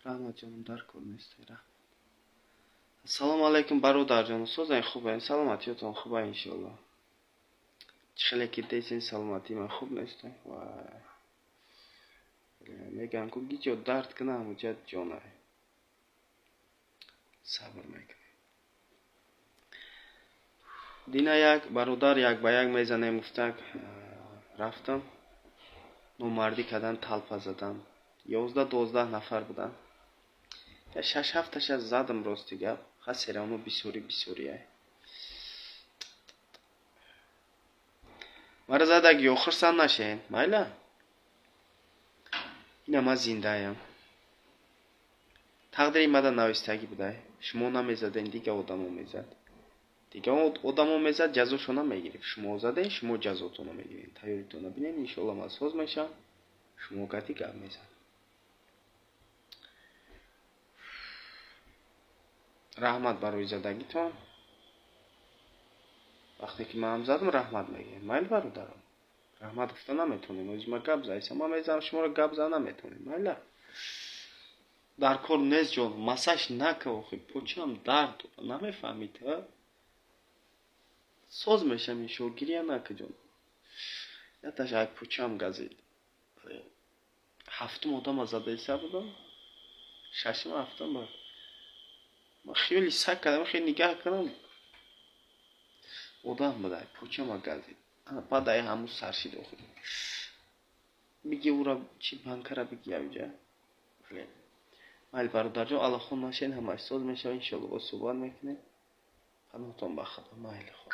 Раҳмат, ҷонам, дар кор несте, раҳмат. Ассалому алайкум, бародарҷон, созайн, хубайн, саломатиётон хуба, иншоалло. Чӣ хеле ки десен, саломатии ман хуб нест. Вай, мегӯям ку, гиҷо дард кунам, ҳамуҷа ҷонай. Сабр мекунем. Дина як бародар як ба як мезанем гуфтак, рафтам, номардӣ кардан, талпа задан. 11-12 нафар буданд. Шаш ҳафташа задам, рости гап. Ха, серавно бисёрӣ бисёрия. Мара задаги хурсанд нашен, майла? Ина ман зиндаям. Тақдири мада навистагӣ будай. Шумо намезаден, дига одамо мезад. Дига одамо мезад, ҷазошо намегирифт. Шумо заден, шумо ҷазотонро мегиред. Тайёритонро бинед, иншоалло ман соз мешавам. Шумо гати гап мезанед. Раҳмат барои задагитон. Вақте ки ман ҳам задам, раҳмат мегӯем. Майли, бародарам? Раҳмат гуфта наметонем. Ози ма гап заисам, ман мезанам, шуморо гап зада наметонем. Майла? Дар кор нест, ҷон, массаж нака, охи, почам дард дорад, намефаҳмид, ҳа? Соз мешам, иншоалло, гиря нака, ҷон. Яташ ай почам газид. Ҳафтум одама задаиса будам. Шашум, ҳафтум буд. Ман хеле сак кардам, хеле нигаҳ кардам. Одам буд, ай почама газид. Баъд ай ҳамун сар шид охир. Биги ура чи банкара биги авҷа. Майли, бародарҷон, аллохон нашен, ҳамаш соз мешава, иншоалло, боз суҳбат мекунем. Паноҳтон ба Худо, майли, хуб.